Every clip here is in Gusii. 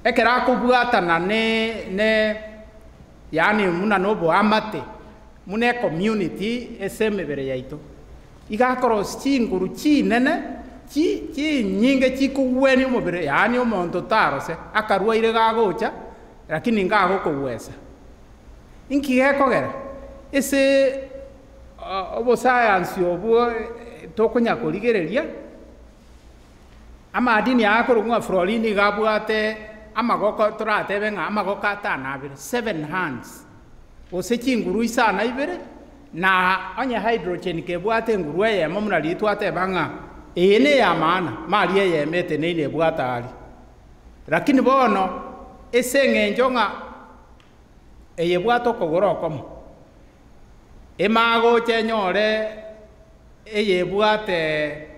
Ekero akobwatana ne ne yaani buna na oboamate, buna ecommunity ase emebere yaito, iga akorosia chinguru chinene chi chinyinge chikogwenia omobere yaani omonto tarose, akarwaire gagocha lakini ngagokogwesa. Inki gekogera? Ase obosayansi obwo tokonya korigereria, amadini aya akorokwa ng'a fluorine nigo abwate amagoko toratebe ng'a amagoko atano abere, seven hands, gose chinguru isano ibere, na onye hydrogen kebwate enguru eyemo buna riria twateba ng'a eye ne eya maana, mari eyemo eteneine ebwate aria. Lakini bono ase eng'encho ng'a eyebwate okogoro okomo, emagocha enyore eyebwate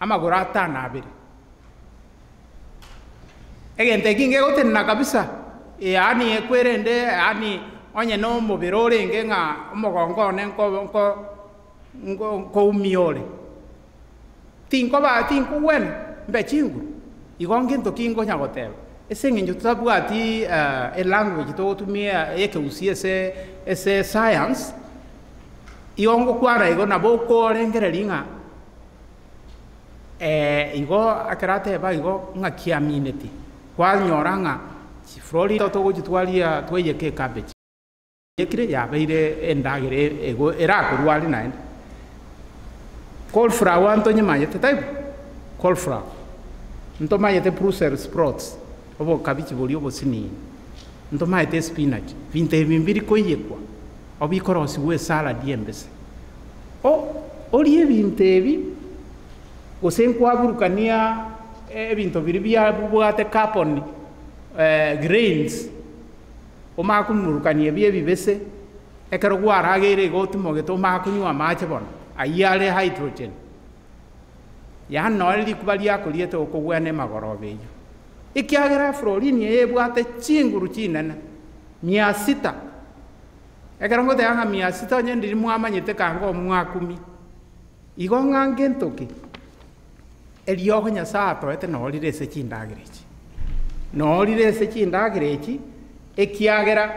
amagoro atano abere. Egento eki ngegotenena kabisa, yaani ekwerende yaani onye na omobere orenge ng'a omogongo one nko nko nko nkoumia ore, tinkoba tinkogwena mbe chinguru, igo ngento ki nkonya goteba? Ase eng'encho totabwati elanguage togotumia ekegusii ase ase science, igo ngokwana igo nabo okorengereria ng'a igo ekero ateba igo ng'aki amineti, kwanyora ng'a chiflorida togochitwaria twaiyeka ecabbage. Ekire yabeire endagera ego erakorwari naende. Cauliflower ntonyemanyete taibo? Cauliflower. Ntomanyete Brussels sprouts, obokabichi boria obosinini. Ntomanyete espinach. Binto ebi mbiri koiyekwa, obikorosigwa esalad embese. O orie ebinto ebi, gose nkwaburukania ebinto biria biabwate carbon grains. Omanye komorukania ebi ebibese, ekero gwarageire igo otimogete omanye konywa amache bono, ayio are hydrogen. Yaani nonye rikuba riakoriete okogwena emagoroba eyio. Ekiagera fluorine eye ebwate chinguru chinene, mia sita. Ekero ngoteba ng'a mia sita onye ndiri mwamanyete kanga omwakumia. Igo ng'a ngento ki? Eriogo Nyasae atoete noo rire ase chindagera echi. Noo rire ase chindagera echi, ekiagera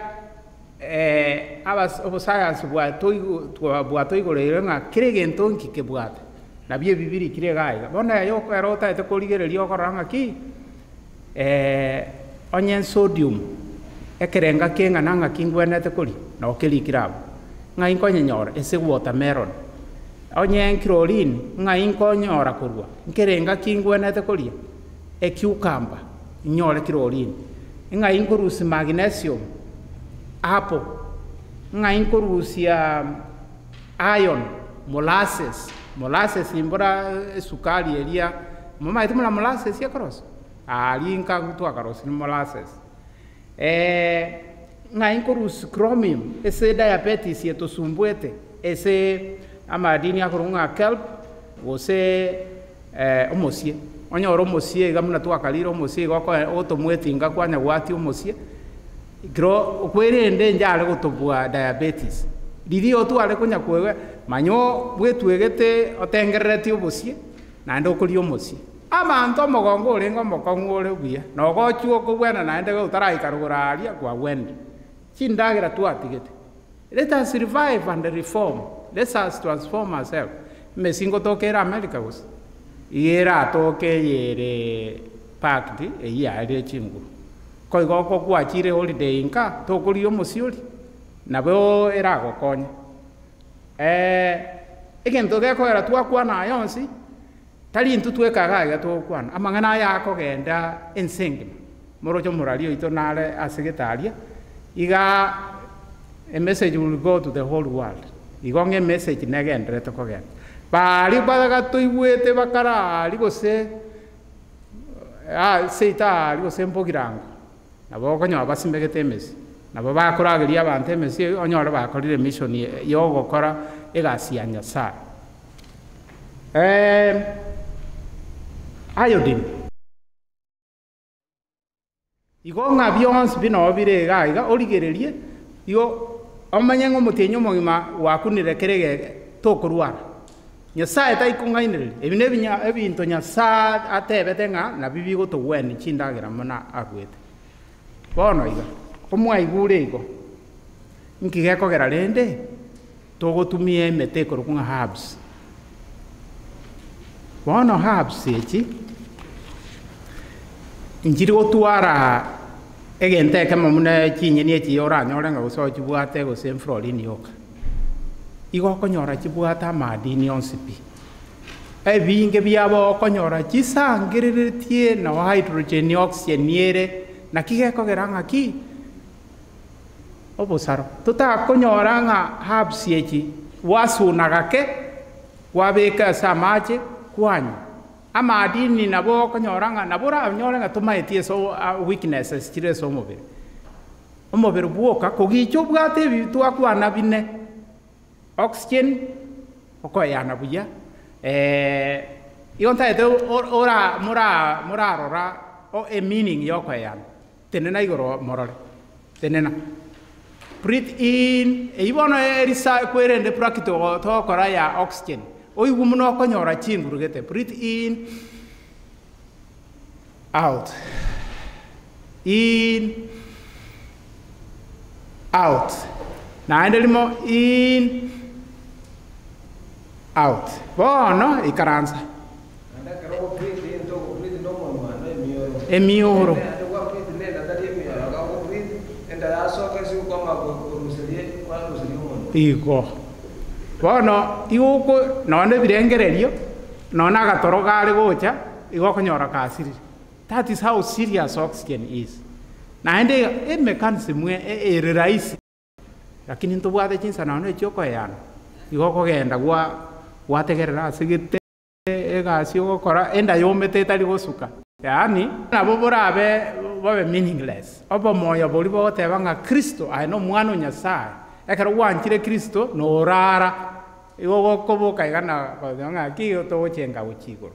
abas obosayansi bwatoigo bwatoigoreire ng'a kera egento nki kebwate, nabio ebi birikire iga iga. Bono eye ekero otagete korigereria okorora ng'aki, onye sodium, ekerenga keng'ana ng'aki ngwenerete koria, noo kerikire abwo. Ng'ai nkonyenyora? Ase watermelon. Onye chlorine, ng'ai nkonyora korwa? Nkerenga ki ngwenerete koria? Ecucumber, inyore chlorine. Ng'ai nkorusia magnesium? Apple. Ng'ai nkorusia iron? Molasses. Molasses mbora esukari eria, momanyete buna molasses ekorosia? Aria nka twakarosia molasses. Ng'ai nkorusia chromium ase diabetes etosumbuete ase amadini akorokwa ng'a kelp gose omosie. Onyore omosie iga buna twakarire omosie iga okoe ogotomwa etinga kwanya gwatia omosie, ekero kwerende inchare gotobua diabetes. Riria otware konya koigwa manya bwetwegete otengereretie obosie naende okoria omosie. Abanto omogongo orenge omokong'u ore buya, na ogochia okobwena naende otaraika rogoro aaria kwagwenire. Chindagera twatigete. Let us revive and reform, let us transform ourselves. Emesingo ngotoka ere America gose? Iga eratoke eyere packed eyio yaerire chinguru. Ko igo oko gwachire holiday nka, tokoria omosiori, nabo eragokonye. Egento gekogera twakwana aya onsi, Tari intwe tweka iga iga togokwana, amang'ana aya akogenda ense engima. Moroche omoraria oito nare ase gete aria, iga a message will go to the whole world. Igo ng'a emessage negendererete kogenda. Baria bagatoigwete bakare aria gose seito aria gose mbogirango, nabo okonyora basimegete emesi, nabo bakorageria abanto emesi eyio onyore bakorire emission ya ogokora egasi ya Nyasaye. Iodine. Igo ng'a bionsi bi noo bire iga iga origererie, igo omanye ng'a omotienyi omogima gwakunire kera egeke tokorwara. Nyasae taikong'ainereria. Ebi nebinya ebinto Nyasae atebete ng'a nabio bigotogwenia chindagera buna aruete. Bono iga, komwaigure igo, inki gekogera rende togotumia emete ekorokwa ng'a herbs? Bono herbs echi, nchiri gotwara egento ekemo buna chinyeni echi oranyore ng'a gose ochibwate gose eflorine yoka. Igo okonyora chibwate amadini onsi pi. Ebinge biabo okonyora chisangereretie nao hydrogen, oxygen ere, naki gekogera ng'aki? Obosaro. Totakonyora ng'a herbs echi gwasuna gake, kwabeka ase amache, kwanywa. Amadini nabo okonyora ng'a nabo oranyore ng'a tomaeti ase weaknesses chire ase omobere. Omobere bwoka kogicha obwate ebi twakwana bine, oxygen, okoeyana buya, igo ntagete ora mora morarora emeaning ya okoeyana, tenena igoro morore, tenena, breathe in, eywo bono erisa kwerende practical togokora ya oxygen, oigwe buna okonyora chinguru gete, breathe in, out, in, out, naende rimo in, out. Bono ikaransa. Naende ekero ogobreathe into ogobreathe nomonwa na emioro. Emioro. Naende gwabreathe nenda tari emioro, iga ogobreathe enda yasoka ase okwama koruseria kwaruseria omonwa. Igo. Bono igo oko nonya ebirengererio, nonya na agatoro kare gocha, igo okonyora kasirire. That is how serious oxygen is. Naende emechanism ere rahisi, lakini ntobwate chinsa nonya echia okoeyana, igo okogenda gwa gwategerera ase gete egasi ogokora, enda yomete etari gosuka. Yaani, nabo borabe bobe meaningless. Obomoyo boria bogoteba ng'a Kristo aye na omwana o Nyasaye, ekero gwanchire Kristo, norara, igo ogokoboka iga na goteba ng'a ki togochenga gochia igoro.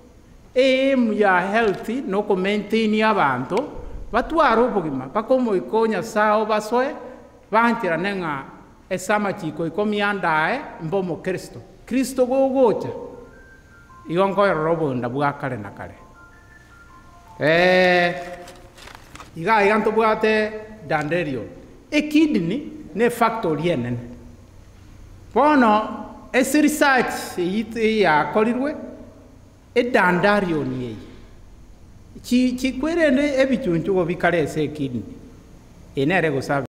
Aim ya health na okomaintain abanto, batware obogima mpaka omoika o Nyasaye obasoe, bancherane ng'a ase amachiko ikomi ande aye mbe omokristo. Kristo gogocha, igo nkoerora obonda bwa kare na kare. Iga iga ntobwate dandelion, ekidney na efactory enene. Bono ase research eyio yakorirwe, edandalion eye, chi chikwerende ebichunchugo bikare ase ekidney, eye nere egoserve.